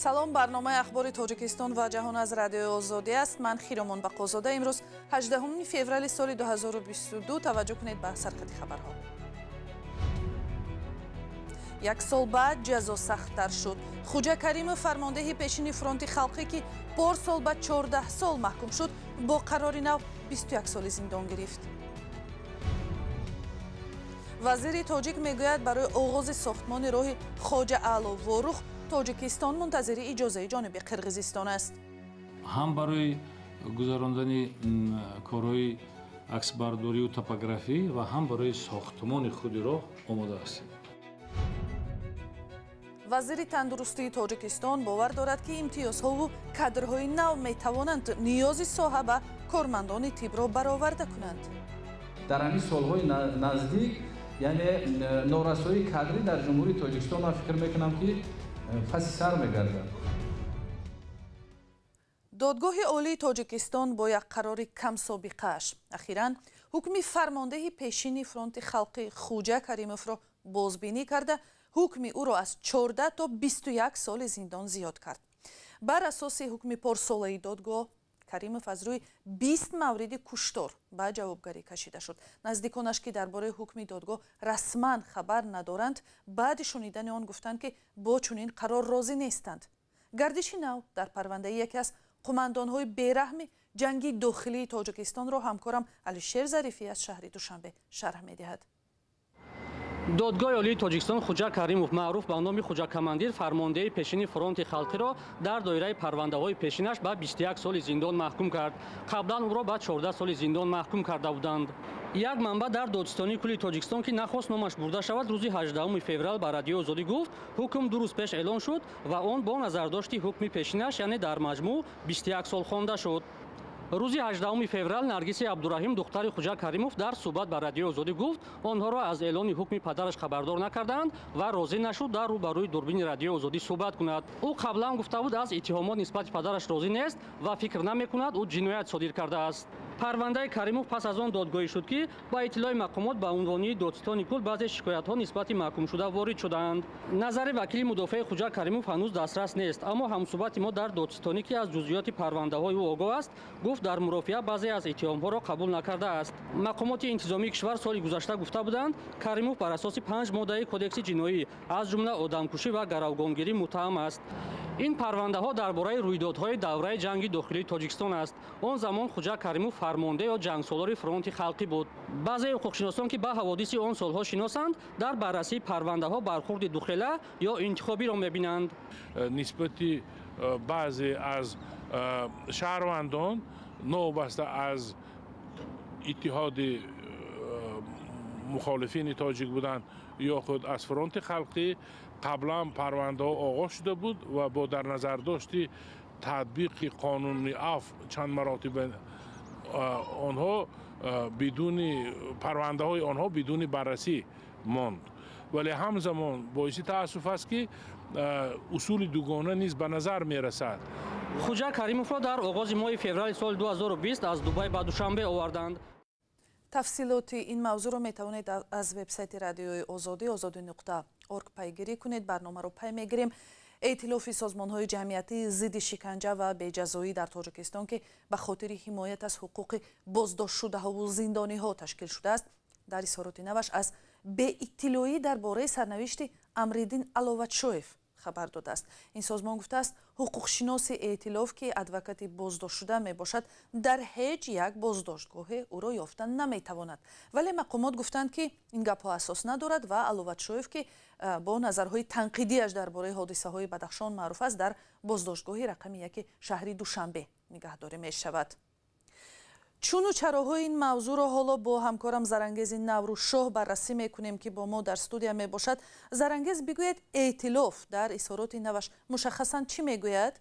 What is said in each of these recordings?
Салом, барномаи ахбори Тоҷикистон ва ҷаҳон аз Радиои Озодӣ аст. Ман Хиромон Бақозода. Имрӯз 18 феврали соли 2022. Таваҷҷӯҳ кунед ба сархати хабарҳо. Як сол баъд ҷазо сахттар шуд. Хуҷа Каримов, фармондеҳи пешини фронти халқӣ, ки порсол ба 14 сол маҳкум шуд, бо қарори нав 21 соли зиндон гирифт. Вазири тоҷик мегӯяд, барои оғози сохтмони роҳи Хоҷа Аъло Ворух Тоҷикистон мунтазири иҷозаи ҷониби Қирғизистон аст. Ҳам барои гузарондани корҳои аксбардорию топографӣ ва ҳам барои сохтмони худи роҳ омода ҳастем. Вазири тандурустии Тоҷикистон бовар дорад, ки имтиёзҳову кадрҳои нав метавонанд ниёзи соҳа ба кормандони тибро бароварда кунанд. Дар ҳамин солҳои наздик, яъне норасоии кадрӣ дар Ҷумҳурии Тоҷикистон, ман фикр мекунам, ки паси сар мегардад. Додгоҳи Олии Тоҷикистон бо як қарори камсобиқааш ахиран ҳукми фармондеҳи пешини фронти халқи Хуҷа Каримовро бозбинӣ карда, ҳукми ӯро аз 14 то 21 соли зиндон зиёд кард. Бар асоси ҳукми порсолаи додгоҳ, Каримов аз рӯи 20 мавриди куштор ба ҷавобгарӣ кашида шуд. Наздиконаш, ки дар бораи ҳукми додгоҳ расман хабар надоранд, баъди шунидани он гуфтанд, ки бо чунин қарор розӣ нестанд. Гардиши нав дар парвандаи яке аз қумандонҳои бераҳми ҷанги дохилии Тоҷикистонро ҳамкорам Алишер Зарифӣ аз шаҳри Душанбе шарҳ медиҳад. Додгоҳи Олии Тоҷикистон Хуҷа Каримов, маъруф ба номи Хуҷа Командир, фармондеҳи пешини фронти халқиро дар доираи парвандаҳои пешинаш ба 21 соли зиндон маҳкум кард. Қаблан ӯро ба 14 соли зиндон маҳкум карда буданд. Як манбаъ дар Додситонии кулли Тоҷикистон, ки нахост номаш бурда шавад, рӯзи 18 феврал ба Радиои Озодӣ гуфт, ҳукм 2 рӯз пеш эълон шуд ва он бо назардошти ҳукми пешинаш, яъне дар маҷмӯъ 21 сол хонда шуд. Рӯзи 18 феврал Наргиси Абдураҳим, духтари Хуҷа Каримов, дар суҳбат ба Радиои Озодӣ гуфт, онҳоро аз эълони ҳукми падараш хабардор накарданд ва розӣ нашуд дар рӯбарӯи дурбини Радиои Озодӣ суҳбат кунад. Ӯ қаблан гуфта буд, аз иттиҳомот нисбати падараш розӣ нест ва фикр намекунад, ӯ ҷиноят содир кардааст. Парвандаи Каримов пас аз он додгоҳӣ шуд, ки ба иттилои мақомот ба унвони додситони кул баъзе шикоятҳо нисбати маҳкумшуда ворид шудаанд. Назари вакили мудофеи Хуҷа Каримов ҳанӯз дастрас нест, аммо ҳамсуҳбати мо дар додситонӣ, ки аз ҷузъиёти парвандаҳои ӯ огоҳ аст, гуфт, дар мурофиа баъзе аз иттиҳомҳоро қабул накардааст. Мақомоти интизомии кишвар соли гузашта гуфта буданд, Каримов бар асоси 5 моддаи кодекси ҷиноӣ, аз ҷумла одамкушӣ ва гаравгонгирӣ, муттаҳам аст. Ин парвандаҳо дар бораи рӯйдодҳои давраи ҷанги дохилии Тоҷикистон аст. Он замон Хуҷа Каримов фармонде ё ҷангсолори фронти халқӣ буд. Баъзе ҳуқуқшиносон, ки ба ҳаводиси он солҳо шиносанд, дар баррасии парвандаҳо бархурди духела ё интихобиро мебинанд. Нисбати баъзе аз шаҳрвандон, новобаста аз иттиҳоди мухолифини тоҷик буданд ё худ аз фронти халқӣ, қаблан парвандаҳо оғоз шуда буд ва бо дар назардошти татбиқи қонуни афв чанд маротиба онҳо бидуни парвандаҳои онҳо бидуни баррасӣ монд. Вале ҳамзамон боиси таассуф аст, ки усули дугона низ ба назар мерасад. Хуҷа Каримовро дар оғози моҳи феврали соли 2020 аз Дубай ба Душанбе оварданд. Тафсилоти ин мавзӯъро метавонед аз вебсайти Радиои Озодӣ, озодӣ.орг, пайгирӣ кунед. Барномаро пай мегирем. Эътилофи созмонҳои ҷамъиятии зидди шиканҷа ва беҷазоӣ дар Тоҷикистон, ки ба хотири ҳимоят аз ҳуқуқи боздоштшудаҳову зиндониҳо ташкил шудааст, дар изҳороти наваш аз беиттилоӣ дар бораи сарнавишти Амриддин Аловатшоев хабар додааст. Ин созмон гуфтааст, ҳуқуқшиноси эътилоф, ки адвокати боздоштшуда мебошад, дар ҳеҷ як боздоштгоҳе ӯро ёфта наметавонад. Вале мақомот гуфтанд, ки ин гапҳо асос надорад ва Аловатшоев, ки бо назарҳои танқидиаш дар бораи ҳодисаҳои Бадахшон маъруф аст, дар боздоштгоҳи рақами 1 шаҳри Душанбе нигаҳдорӣ мешавад. Чуну чароҳои ин мавзӯъро ҳоло бо ҳамкорам Зарангези Наврӯзшоҳ баррасӣ мекунем, ки бо мо дар студия мебошад. Зарангез, бигӯед, эътилоф дар изҳороти наваш мушаххасан чӣ мегӯяд?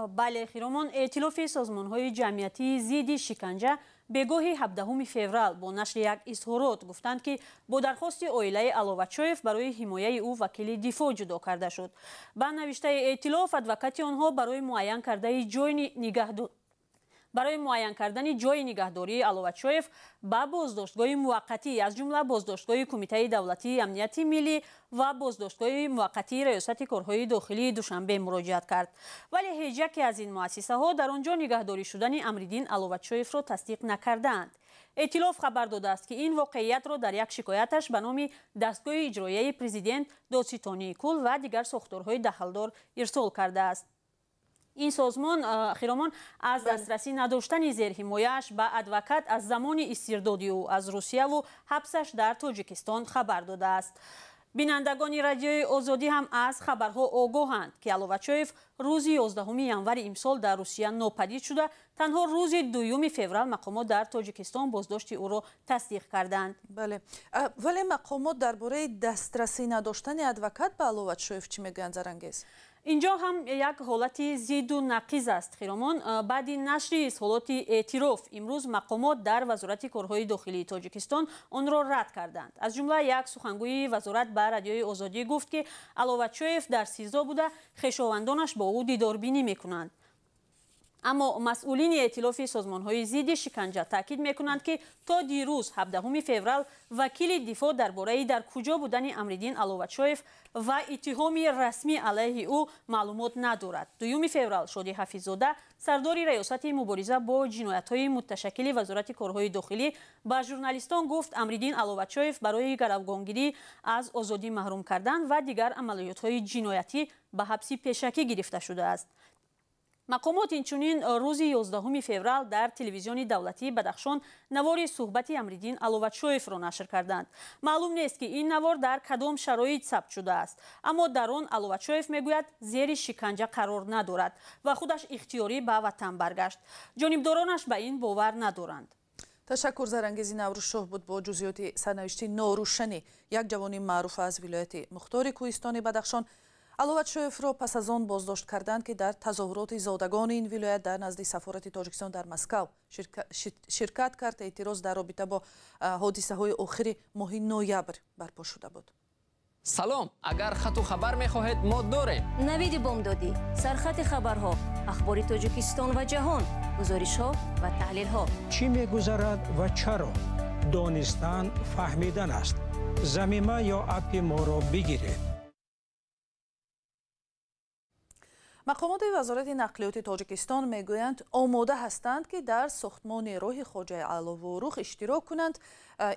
Бале, Хиромон, эътилофи созмонҳои ҷамъиятии зидди шиканҷа бегоҳи 17 феврал бо нашри як изҳорот гуфтанд, ки бо дархости оилаи Аловатшоев барои ҳимояи ӯ вакили дифоъ ҷудо карда шуд. Ба навиштаи эътилоф, адвокати онҳо барои муайян кардаи ҷойи Барои муайян кардани ҷойи нигаҳдории Аловатшоев ба боздоштгоҳи муваққатӣ, аз ҷумла боздоштгоҳи Кумитаи давлатии амнияти миллӣ ва боздоштгоҳи муваққатии Раёсати корҳои дохилии Душанбе муроҷиат кард. Вале ҳеҷ яке аз ин муассисаҳо дар он ҷо нигаҳдорӣ шудани Амриддин Аловатшоевро тасдиқ накардаанд. Эътилоф хабар додааст, ки ин воқеиятро дар як шикояташ ба номи дастгоҳи иҷроияи президент, додситонии кул ва дигар сохторҳои дахлдор ирсол кардааст. Ин созмон, Хиромон, аз дастрасӣ надоштани зерҳимояаш ба адвокат аз замони истирдоди ӯ аз Русияву ҳабсаш дар Тоҷикистон хабар додааст. Бинандагони Радиои Озодӣ ҳам аз хабарҳо огоҳанд, ки Аловатшоев рӯзи 11 январи имсол дар Русия нопадид шуда, танҳо рӯзи 2 феврал мақомот дар Тоҷикистон боздошти ӯро тасдиқ карданд. Бале, вале мақомот дар бораи дастрасӣ надоштани адвокат ба Аловатшоев чӣ мегӯянд, Зарангез? Инҷо ҳам як ҳолати зидду нақиз аст, Хиромон. Баъди нашри изҳороти эътироф имрӯз мақомот дар Вазорати корҳои дохилии Тоҷикистон онро рад карданд. Аз ҷумла як сухангӯи вазорат ба Радиои Озодӣ гуфт, ки Аловатшоев дар СИЗО буда, хешовандонаш бо ӯ дидорбинӣ мекунанд. Аммо масъулини эътилофи созмонҳои зидди шиканҷа таъкид мекунанд, ки то дирӯз, 17 феврал, вакили дифоъ дар бораи дар куҷо будани Амриддин Аловатшоев ва иттиҳоми расмӣ алайҳи ӯ маълумот надорад. 2 феврал Шоди Ҳафиззода, сардори Раёсати мубориза бо ҷиноятҳои мутташаккили Вазорати корҳои дохилӣ, ба журналистон гуфт, Амриддин Аловатшоев барои гаравгонгирӣ, аз озодӣ маҳрум кардан ва дигар амалиётҳои ҷиноятӣ ба ҳабси пешакӣ гирифта шудааст. Мақомот инчунин рӯзи 11 феврал дар телевизиони давлатии Бадахшон навори суҳбати Амриддин Аловатшоевро нашр карданд. Маълум нест, ки ин навор дар кадом шароит сабт шудааст, аммо дар он Аловатшоев мегӯяд, зери шиканҷа қарор надорад ва худаш ихтиёрӣ ба ватан баргашт. Ҷонибдоронаш ба ин бовар надоранд. Ташаккур. Зарангези Наврӯзшоҳ буд бо ҷузъиёти сарнавишти норӯшани як ҷавони маъруф аз вилояти мухтори кӯҳистони Бадахшон. Аловатшоевро пас аз он боздошт карданд, ки дар тазоҳуроти зодагони ин вилоят дар назди сафорати Тоҷикистон дар Москав ширкат кард. Эътироз дар робита бо ҳодисаҳои охири моҳи ноябр барпо шуда буд. Салом, агар хату хабар мехоҳед, мо дорем. Навиди бомдодӣ, сархати хабарҳо, ахбори Тоҷикистон ва ҷаҳон, гузоришҳо ва таҳлилҳо. Чӣ мегузарад ва чаро? Донистан фаҳмидан аст. Замима ё аппи моро бигиред. Мақомоти Вазорати нақлиёти Тоҷикистон мегӯянд, омода ҳастанд, ки дар сохтмони роҳи Хоҷаи Аловорух иштирок кунанд.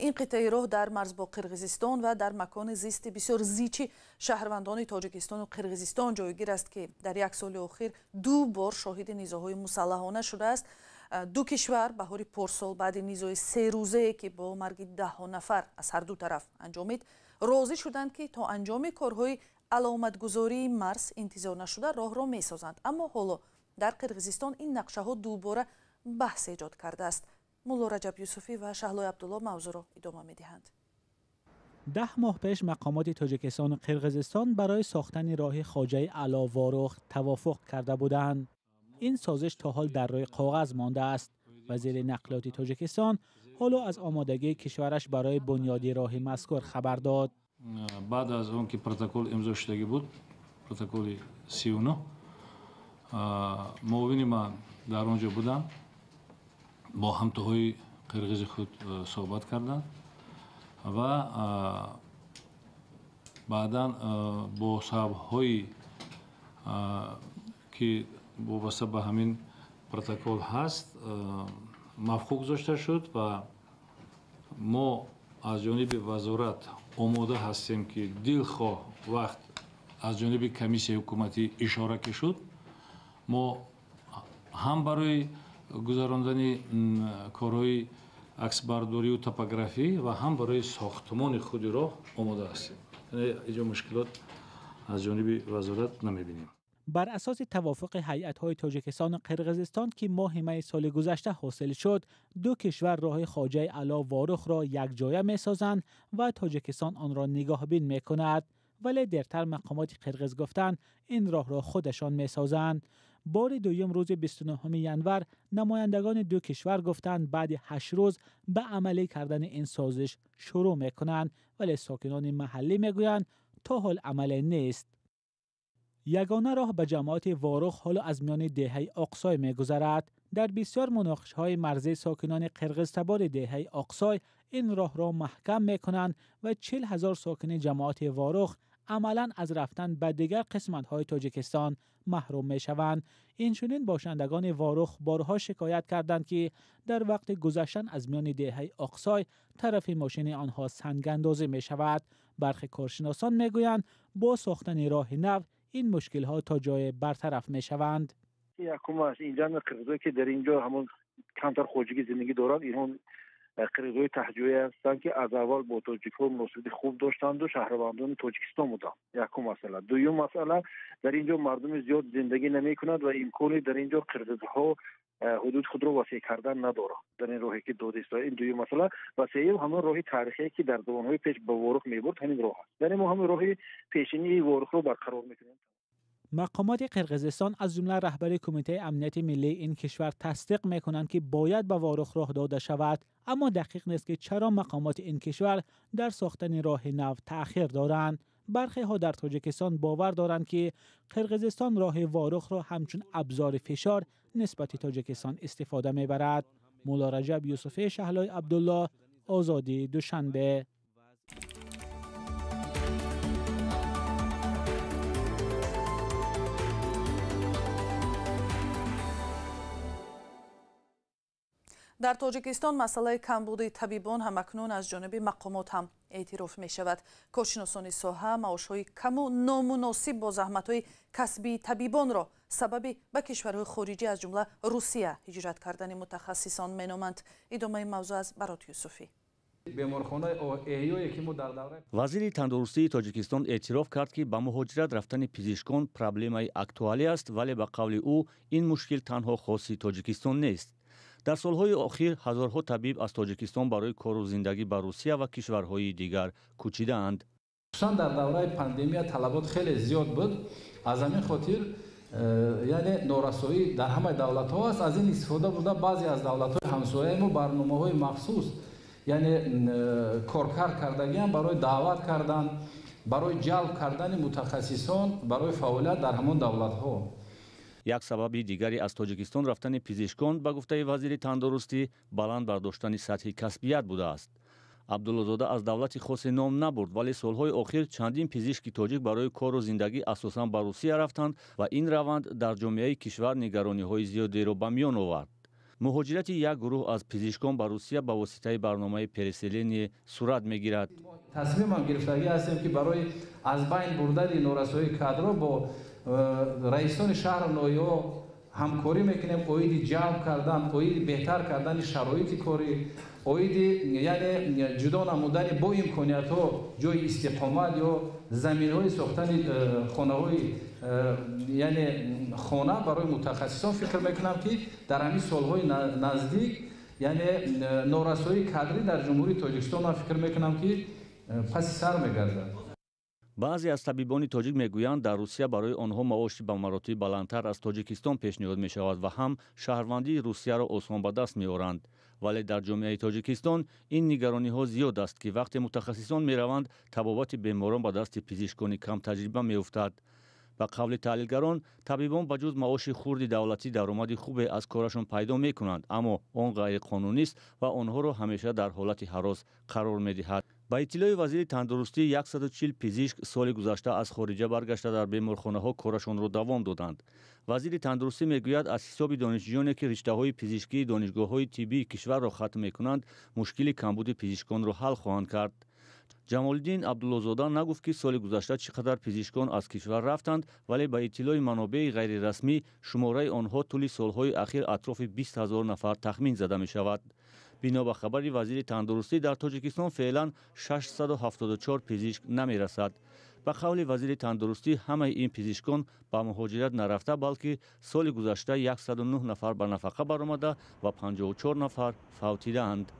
Ин қитъаи роҳ дар марз бо Қирғизистон ва дар макони зисти бисёр зичи шаҳрвандони Тоҷикистону Қирғизистон ҷойгир аст, ки дар як соли охир ду бор шоҳиди низоъҳои мусаллаҳона шудааст. Ду кишвар баҳори порсол баъди низои серӯзае, ки бо марги даҳҳо нафар аз ҳар ду тараф анҷомид, розӣ шуданд, ки то анҷоми корҳои аломатгузории марз интизор нашуда роҳро месозанд. Аммо ҳоло дар Қирғизистон ин нақшаҳо дубора баҳс эҷод кардааст. Мулло Раҷаб Юсуфӣ ва Шаҳлои Абдулло мавзӯъро идома медиҳанд. 10 моҳ пеш мақомоти Тоҷикистону Қирғизистон барои сохтани роҳи Хоҷаи Аловорух тавофуқ карда буданд. Ин созиш то ҳол дар рӯи коғаз мондааст. Вазири нақлиёти Тоҷикистон ҳоло аз омодагии кишвараш барои бунёди роҳи мазкур хабар дод. Баъд аз он ки протокол имзо шудагӣ буд, протоколи 39, муовини ман дар он ҷо буданд, бо ҳамтоҳои қирғизи худ суҳбат карданд ва баъдан бо сабабҳое ки вобаста ба ҳамин протокол ҳаст, мавқуф гузошта шуд ва мо аз ҷониби вазорат омода ҳастем, ки дилхоҳ вақт аз ҷониби комиссияи ҳукуматӣ ишора ки шуд, мо ҳам барои гузарондани корҳои аксбардорию топографӣ ва ҳам барои сохтмони худи роҳ омода ҳастем. Яъне инҷо мушкилот аз ҷониби вазорат намебинем. Бар асоси тавофуқи ҳайатҳои Тоҷикистону Қирғизистон, ки моҳи майи соли гузашта ҳосил шуд, ду кишвар роҳи Хоҷаи Ало Ворухро якҷоя месозанд ва Тоҷикистон онро нигоҳбин мекунад. Вале дертар мақомоти қирғиз гуфтанд, ин роҳро худашон месозанд. Бори дуюм рӯзи 29 январ намояндагони ду кишвар гуфтанд, баъди 8 рӯз ба амалӣ кардани ин созиш шурӯъ мекунанд, вале сокинони маҳаллӣ мегӯянд, то ҳол амале нест. Ягона роҳ ба ҷамоати Ворух ҳоло аз миёни деҳаи Оқсой мегузарад. Дар бисёр муноқишаҳои марзӣ сокинони қирғизтабори деҳаи Оқсой ин роҳро маҳкам мекунанд ва 40,000 сокини ҷамоати Ворух амалан аз рафтан ба дигар қисматҳои Тоҷикистон маҳрум мешаванд. Инчунин бошандагони Ворух борҳо шикоят карданд, ки дар вақти гузаштан аз миёни деҳаи Оқсой тарафи мошини онҳо сангандозӣ мешавад. Бархи коршиносон мегӯянд, бо сохтани роҳи нав ин мушкилҳо то ҷое бартараф мешаванд. Якумаш инҷа қирғизое ки дар инҷо ҳамон камтар хоҷагӣ зиндагӣ доранд, инҳо қирғизҳои таҳҷоӣ ҳастанд, ки аз аввал бо тоҷикҳо муносибати хуб доштанду шаҳрвандони Тоҷикистон буданд. Якум масъала. Дуюм масъала, дар инҷо мардуми зиёд зиндагӣ намекунад ва имкони дар инҷо қирғизҳо ҳудуди худро васеъ кардан надоранд дар ин роҳе ки дода истода. Ин дуюм масъала. Ва сеюм, ҳамон роҳи таърихие ки дар замонҳои пеш ба Ворух мебурд, ҳамин роҳ аст. Яъне мо ҳамин роҳи пешинии Ворухро барқарор мекунем. Мақомоти Қирғизистон, аз ҷумла раҳбари Кумитаи амнияти миллии ин кишвар, тасдиқ мекунанд, ки бояд ба Ворух роҳ дода шавад, аммо дақиқ нест, ки чаро мақомоти ин кишвар дар сохтани роҳи нав таъхир доранд. Бархеҳо дар Тоҷикистон бовар доранд, ки Қирғизистон роҳи Ворухро ҳамчун абзори фишор нисбати Тоҷикистон истифода мебарад. Мулло Раҷаб Юсуфӣ, Шаҳлои Абдуллоҳ, Озодӣ, Душанбе. Дар Тоҷикистон масъалаи камбуди табибон ҳамакнун аз ҷониби мақомот ҳам эътироф мешавад. Коршиносони соҳа маошҳои каму номуносиб бо заҳматҳои касбии табибонро сабаби ба кишварҳои хориҷӣ, аз ҷумла Русия, ҳиҷрат кардани мутахассисон меноманд. Идомаи мавзӯъ аз Барот Юсуфӣ. Вазири тандурустии Тоҷикистон эътироф кард, ки ба муҳоҷират рафтани пизишкон проблемаи актуалӣ аст, вале ба қавли ӯ ин мушкил танҳо хоси Тоҷикистон нест. Дар солҳои охир ҳазорҳо табиб аз Тоҷикистон барои кору зиндагӣ ба Русия ва кишварҳои дигар кӯчидаанд. Хусусан дар давраи пандемия талабот хеле зиёд буд. Аз ҳамин хотир яъне норасоӣ дар ҳамаи давлатҳо аст. Аз ин истифода бурда баъзе аз давлатҳои ҳамсояи мо барномаҳои махсус, яъне коркард кардагиам барои даъват кардан, барои ҷалб кардани мутахассисон барои фаъолият дар ҳамон давлатҳо. Як сабаби дигари аз Тоҷикистон рафтани пизишкон, ба гуфтаи вазири тандурустӣ, баланд бардоштани сатҳи касбият будааст. Абдуллозода аз давлати хосе ном набурд, вале солҳои охир чандин пизишки тоҷик барои кору зиндагӣ асосан ба Русия рафтанд ва ин раванд дар ҷомеаи кишвар нигарониҳои зиёдеро ба миён овард. Муҳоҷирати як гурӯҳ аз пизишкон ба Русия ба воситаи барномаи переселение сурат мегирад. Тасмимам гирифтагӣ ҳастем, ки барои аз байн бурдани норасоии кадрро бо раисони шаҳру ноҳияҳо ҳамкорӣ мекунем оиди ҷалб кардан, оиди беҳтар кардани шароити корӣ, оиди яъне ҷудо намудани бо имкониятҳо ҷойи истиқомат ё заминҳои сохтани хонаҳои яъне хона барои мутахассисон. Фикр мекунам, ки дар ҳамин солҳои наздик яъне норасоии кадрӣ дар Ҷумҳурии Тоҷикистон ман фикр мекунам, ки паси сар мегардад. Баъзе аз табибони тоҷик мегӯянд, дар Русия барои онҳо маоши ба маротиб баландтар аз Тоҷикистон пешниҳод мешавад ва ҳам шаҳрвандии Русияро осон ба даст меоранд. Вале дар ҷомеаи Тоҷикистон ин нигарониҳо зиёд аст, ки вақте мутахассисон мераванд, табобати беморон ба дасти пизишкони камтаҷриба меуфтад. Ба қавли таҳлилгарон, табибон ба ҷуз маоши хурди давлатӣ даромади хубе аз корашон пайдо мекунанд, аммо он ғайриқонунист ва онҳоро ҳамеша дар ҳолати ҳарос қарор медиҳад. Ба иттилои вазири тандурустӣ, 140 пизишк соли гузашта аз хориҷа баргашта дар беморхонаҳо корашонро давом доданд. Вазири тандурустӣ мегӯяд, аз ҳисоби донишҷӯёне ки риштаҳои пизишкии донишгоҳҳои тиббии кишварро хатм мекунанд, мушкили камбуди пизишконро ҳал хоҳанд кард. Ҷамолиддин Абдуллозода нагуфт, ки соли гузашта чӣ қадар пизишкон аз кишвар рафтанд, вале ба иттилои манобеи ғайрирасмӣ шумораи онҳо тӯли солҳои ахир атрофи 20 000 нафар тахмин зада мешавад. Бино ба хабари вазири тандурустӣ, дар Тоҷикистон феълан 674 пизишк намерасад. Ба қавли вазири тандурустӣ, ҳамаи ин пизишкон ба муҳоҷират нарафта, балки соли гузашта 109 нафар ба нафақа баромада ва 54 нафар фавтидаанд.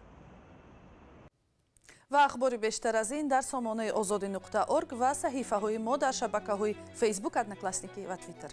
Ва ахбори бештар аз ин дар сомонаи озодӣ.орг ва саҳифаҳои мо дар шабакаҳои Фейсбук, Одноклассники ва Твиттер.